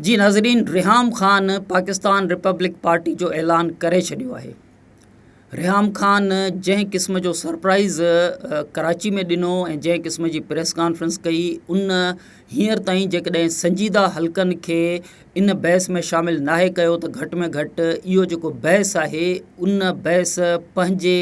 جي ناظرين Reham Khan Pakistan republic party جو اعلان ڪري ڇڏيو آهي ريحام خان جنهن قسم جو سرپرائز ڪراچي ۾ ڏنو ۽ جنهن قسم جي پريس ڪانفرنس ڪئي ان هينئر تائين جيڪڏهن سنجيده حلقن کي ان بحث ۾ شامل ناهي ڪيو ته گهٽ ۾ گهٽ اهو جيڪو بحث آهي ان بحث پنهنجي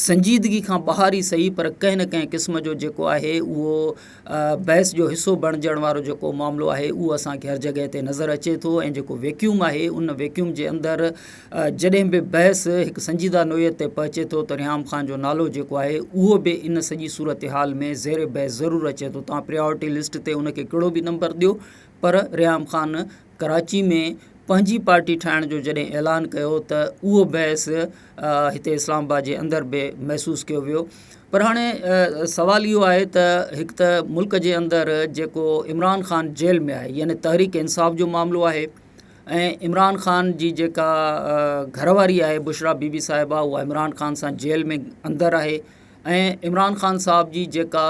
سنجيدگي کان ٻاهر ئي سهي پر ڪنهن نه ڪنهن قسم جو جيڪو آهي اهو بحث جو حصو بڻجڻ وارو جيڪو معاملو آهي اهو اسان کي هر جڳهه تي نظر اچي ٿو ۽ جيڪو ويڪيوم آهي ان ويڪيوم جي اندر جڏهن به بحث هڪ سنجيده نوعيت تي پهچي ٿو ته ريحام خان جو نالو جيڪو آهي اهو به ان سڄي صورتحال ۾ زير بحث ضرور اچي ٿو توهان پريارٽي لسٽ تي ان کي ڪهڙو به نمبر ڏيو پر ريحام خان ڪراچي ۾ پنهنجي پارٽي ٺاهڻ جو جڏهن اعلان ڪيو ته اهو بحث هتي اسلام آباد جي اندر به محسوس ڪيو ويو پر هاڻي سوال اهو آهي ته هڪ ته ملڪ جي اندر جيڪو عمران خان جيل ۾ آهي يعني تحريڪ انصاف جو معاملو آهي ۽ عمران خان جي جيڪا گهر واري آهي بشرا بي بي صاحبه اها عمران خان سان جيل ۾ اندر آهي ۽ عمران خان صاحب جي جيڪا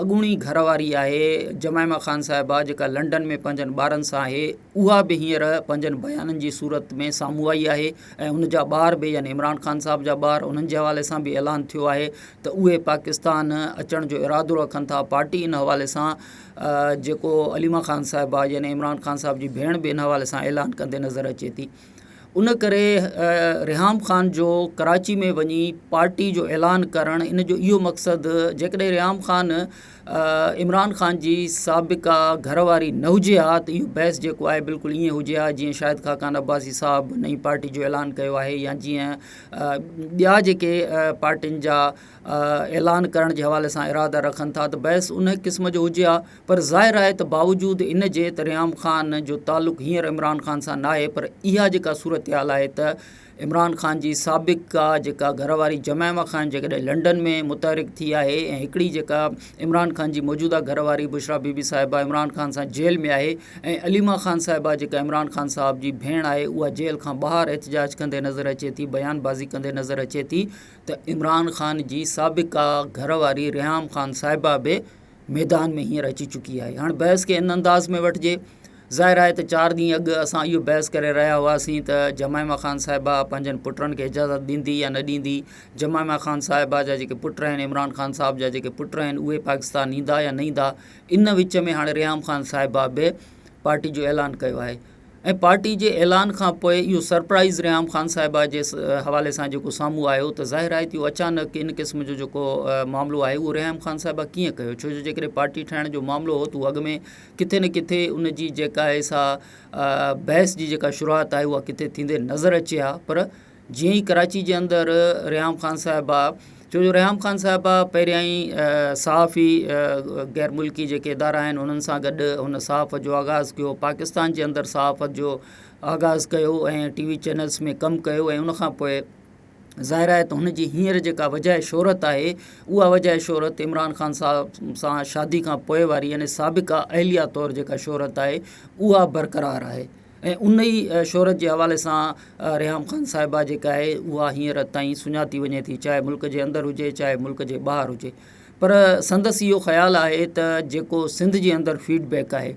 اڳوڻي گهر واري آهي جمائما خان صاحبه جيڪا لنڊن ۾ پنهنجن ٻارن سان آهي اها به هينئر پنهنجن بيانن جي صورت ۾ سامهون آئي آهي ۽ ان جا ٻار به يعني عمران خان صاحب جا ٻار انهن جي حوالي سان به اعلان ٿيو آهي ته اهي پاڪستان اچڻ جو ارادو رکن ٿا پارٽي ان حوالي سان جيڪو عليما خان صاحبه يعني عمران خان صاحب جي ڀيڻ به ان حوالي سان اعلان ڪندي نظر اچي ٿي ان ڪري ريحام خان جو ڪراچي ۾ وڃي پارٽي جو اعلان ڪرڻ ان جو اهو مقصد جيڪڏهن ريحام خان عمران خان جي سابقه گهر واري نه هجي ها ته اهو بحث جيڪو آهي بلڪل ائين هجي ها جيئن شاهد خاقان عباسي صاحب نئين پارٽي جو اعلان ڪيو آهي يا جيئن ٻيا جيڪي پارٽين جا اعلان ڪرڻ جي حوالي سان ارادا رکن ٿا ته بحث ان قسم جو هجي ها پر ظاهر آهي ته باوجود ان جي ته ريحام خان جو تعلق هينئر عمران خان سان ناهي پر اها جيڪا صورتحال آهي ته عمران خان جي سابقه جيڪا گهر واري جمائما خان جيڪڏهن لنڊن ۾ متحرڪ ٿي آهي ۽ هڪڙي جيڪا عمران خان جي موجوده گهر واري بشرا بي بي صاحبه عمران خان سان جيل ۾ آهي ۽ عليما خان صاحبه جيڪا عمران خان صاحب جي ڀيڻ آهي اها جيل کان ٻاهر احتجاج ڪندي نظر اچي ٿي بيان بازي ڪندي نظر اچي ٿي ته عمران خان جي سابقه گهر واري ريحام خان صاحبه به ميدان ۾ هينئر اچي چڪي آهي. هاڻ بحث کي ان انداز ۾ وٺجي. ظاهر آهي ته چار ڏينهن اڳ اسان اهو بحث ڪري رهيا هئاسين ته جمائما خان صاحبه پنهنجن پٽن کي اجازت ڏيندي يا نه ڏيندي. جمائما خان صاحبه جا جيڪي پٽ آهن، عمران خان صاحب جا جيڪي پٽ آهن، اهي پاڪستان ايندا يا نه ايندا. ان وچ ۾ هاڻي ريحام خان صاحبه به پارٽي جو اعلان ڪيو آهي. ۽ پارٽي جي اعلان کان پوء اهو سرپرائيز ريحام خان صاحبه جي حوالي سان جيڪو سامهون آيو ته ظاهر آهي ته اهو اچانڪ ان قسم جو جيڪو معاملو آهي اهو ريحام خان صاحبه ڪيئن ڪيو ڇو جو جيڪڏهن پارٽي ٺاهڻ جو معاملو هو ته اهو اڳ ۾ ڪٿي نه ڪٿي ان جي جيڪا آهي سا بحث جي جيڪا شروعات آهي اها ڪٿي ٿيندي نظر اچي ها پر جيئن ئي ڪراچي جي اندر ريحام خان صاحبه ڇو جو ريحام خان صاحبه پهريائين صحافي غير ملڪي جيڪي ادارا آهن انهن سان گڏ هن صحافت جو آغاز ڪيو پاڪستان جي اندر صحافت جو آغاز ڪيو ۽ ٽي وي چينلس ۾ ڪم ڪيو ۽ ان کان پوء ظاهر آهي ته هن جي هينئر جيڪا وجه شهرت آهي اها وجه شهرت عمران خان صاحب سان شادي کان پوء واري يعني سابقه اهليه طور جيڪا شهرت آهي اها برقرار آهي ۽ ان ئي شهرت جي حوالي سان ريحام خان صاحبه جيڪا آهي اها هينئر تائين سڃاتي وڃي ٿي چاهي ملڪ جي اندر هجي چاهي ملڪ جي ٻاهر هجي پر سندس اهو خيال آهي ته جيڪو سنڌ جي اندر فيڊ بيڪ آهي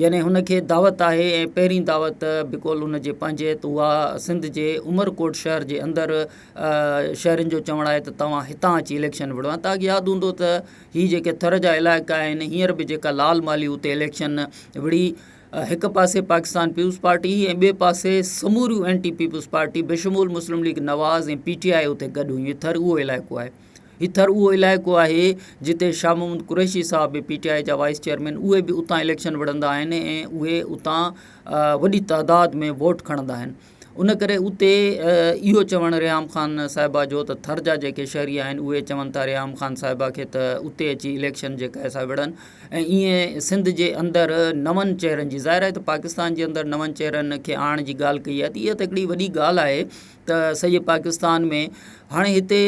يعني هن کي دعوت آهي ۽ پهرين دعوت بقول هن جي پنهنجي ته اها سنڌ جي عمرڪوٽ شهر جي اندر شهرين جو چوڻ آهي ته توهان هتان اچي اليڪشن وڙهو ۽ توهان کي ياد هوندو ته هي جيڪي ٿر جا علائقا آهن هينئر به جيڪا لال مالي اتي اليڪشن وڙهي هڪ پاسي پاڪستان پيپلز پارٽي هئي ۽ ٻئي پاسي سموريون اينٽي پيپلز پارٽي بشمول مسلم ليگ نواز ۽ پي ٽي آء اتي گڏ هيون. هي ٿر اهو علائقو آهي. هي ٿر اهو علائقو آهي جتي شاهه محمود قريشي صاحب به پي ٽي آء جا وائيس چيئرمين اهي به اتان اليڪشن وڙهندا آهن ۽ اهي اتان وڏي تعداد ۾ ووٽ کڻندا آهن. ان ڪري اتي اهو چوڻ ريحام خان صاحبه جو ته ٿر جا جيڪي شهري آهن اهي چون ٿا ريحام خان صاحبه کي ته اتي اچي اليڪشن جيڪا آهي سا وڙهن ۽ ائين سنڌ جي اندر نون چهرن جي ظاهر آهي ته پاڪستان جي اندر نون چهرن کي آڻڻ جي ڳالهه ڪئي آهي ته اها ته هڪڙي وڏي ڳالهه آهي ته سڄي پاڪستان ۾ هاڻي هتي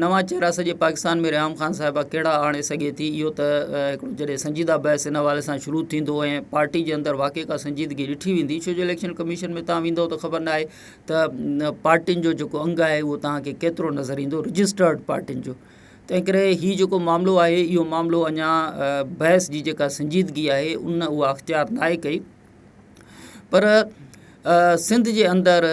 نوان چهرا سڄي پاڪستان ۾ ريحام خان صاحبه ڪهڙا آڻي سگهي ٿي اهو ته هڪڙو جڏهن سنجيده بحث ان حوالي سان شروع ٿيندو ۽ پارٽي جي اندر واقعي ڪا سنجيدگي ڏٺي ويندي ڇو جو اليڪشن ڪميشن ۾ تان ويندو ته خبر ناهي ته پارٽين جو جيڪو انگ آهي اهو توهان کي ڪيترو نظر ايندو رجسٽرڊ پارٽين جو تنهن ڪري هي جيڪو معاملو آهي اهو معاملو اڃا بحث جي جيڪا سنجيدگي آهي ان اها اختيار ناهي ڪئي. پر سنڌ جي اندر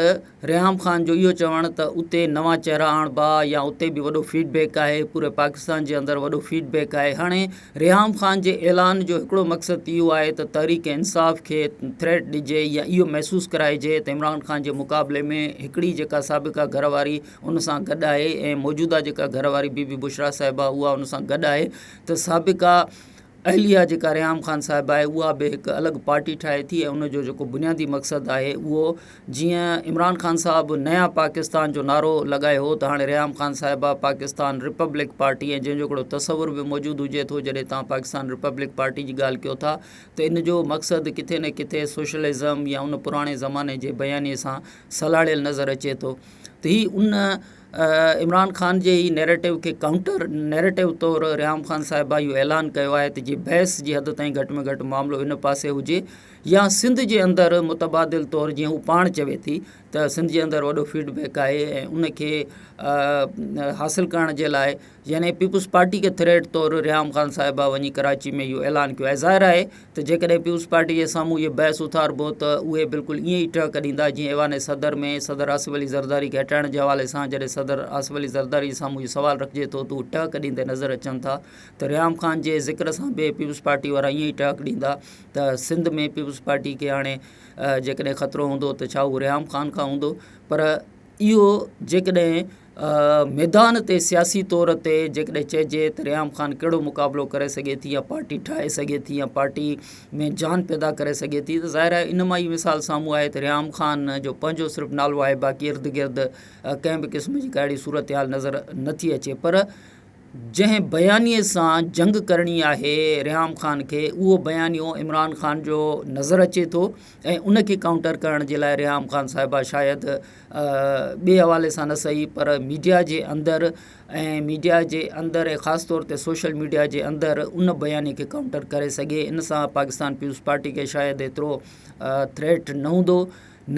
ريحام خان جو اهو چوڻ ته اتي نوان چهرا آڻبا يا اتي به وڏو فيڊ بيڪ آهي پوري پاڪستان جي اندر وڏو فيڊ بيڪ آهي هاڻي ريحام خان جي اعلان جو هڪڙو مقصد اهو آهي ته تحريڪ انصاف کي ٿريٽ ڏجي يا اهو محسوس ڪرائجي ته عمران خان جي مقابلي ۾ هڪڙي جيڪا سابقه گهر واري ان سان گڏ آهي ۽ موجوده جيڪا گهر واري بي بي بشريٰ صاحبه اها ان سان گڏ آهي ته سابقه اهليه جيڪا ريحام خان صاحب آهي اها به هڪ الڳ پارٽي ٺاهي ٿي ۽ ان جو جيڪو بنيادي مقصد آهي اهو جيئن عمران خان صاحب نيا پاڪستان جو نعرو لڳايو هو ته هاڻي ريحام خان صاحبه پاڪستان ريپبلڪ پارٽي ۽ جنهن جو هڪڙو تصور به موجود هجي ٿو جڏهن توهان پاڪستان ريپبلڪ پارٽي جي ڳالهه ڪيو ٿا ته ان جو مقصد ڪٿي نه ڪٿي سوشلزم يا ان پراڻي زماني جي بيانيي سان سلهاڙيل نظر اچي ٿو ته هي ان عمران خان جي ئي نيريٽو کي ڪائونٽر نيريٽو طور ريحام خان صاحبه اهو اعلان ڪيو آهي ته جي بحث جي حد تائين گهٽ ۾ گهٽ معاملو ان پاسي هجي يا سنڌ جي اندر متبادل طور جيئن هو پاڻ چوي ٿي ته سنڌ جي اندر وڏو فيڊ بيڪ آهي ۽ ان کي حاصل ڪرڻ جي لاء يعني پيپلز پارٽي کي ٿريٽ طور ريحام خان صاحبه وڃي ڪراچي ۾ اهو اعلان ڪيو آهي ظاهر آهي ته جيڪڏهن پيپلز پارٽي جي سامهون اهي بحث اٿاربو ته اهي بلڪل ائين ئي ٽهڪ ڏيندا جيئن ايوان صدر ۾ صدر آصف علي زرداري کي هٽائڻ جي حوالي سان جڏهن صدر آصف علي زرداري جي سامهون اهو سوال رکجي ٿو ته هو ٽهڪ ڏيندي نظر اچن ٿا ته ريحام خان جي ذڪر سان به پيپلز پارٽي وارا ائين ئي ٽهڪ ڏيندا ته سنڌ ۾ پيپلز پارٽي کي هاڻي جيڪڏهن خطرو هوندو ته ڇا اهو ريحام خان کان هوندو پر اهو جيڪڏهن ميدان تي سياسي طور تي جيڪڏهن چئجي ته ريحام خان ڪهڙو مقابلو ڪري سگهي ٿي يا پارٽي ٺاهي سگهي ٿي يا پارٽي ۾ جان پيدا ڪري سگهي ٿي ته ظاهر آهي ان مان ئي مثال سامهون آهي ته ريحام خان جو پنهنجو صرف نالو آهي باقي ارد گرد ڪنهن به قسم جي ڪا اهڙي صورتحال نظر نٿي اچي پر جنهن بيانيي سان جنگ ڪرڻي آهي ريحام خان کي اهو بيانيو عمران خان جو نظر اچي ٿو ۽ ان کي ڪائونٽر ڪرڻ جي لاء ريحام خان صاحبه شايد ٻئي حوالي سان نه سهي پر ميڊيا جي اندر ۽ ميڊيا جي اندر ۽ خاص طور تي سوشل ميڊيا جي اندر ان بياني کي ڪائونٽر ڪري سگهي ان سان پاڪستان پيپلز پارٽي کي شايد ايترو ٿريٽ نه هوندو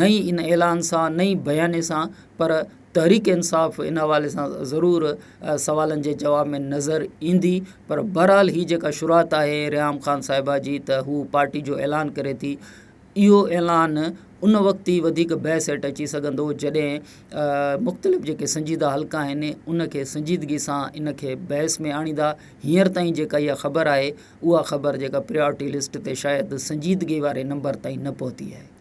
نه ئي ان اعلان سان نه ئي بياني سان پر تحريڪ انصاف ان حوالي سان ضرور سوالن جي جواب ۾ نظر ايندي پر بهرحال هي جيڪا شروعات آهي ريحام خان صاحبه جي ته هو پارٽي جو اعلان ڪري ٿي اهو اعلان ان وقت ئي وڌيڪ بحث هيٺ اچي سگهندو جڏهن مختلف جيڪي سنجيده حلقا آهن ان کي سنجيدگي سان ان کي بحث ۾ آڻيندا هينئر تائين جيڪا اها خبر آهي اها خبر جيڪا پريارٽي لسٽ تي شايد سنجيدگي واري نمبر تائين نه پهتي آهي.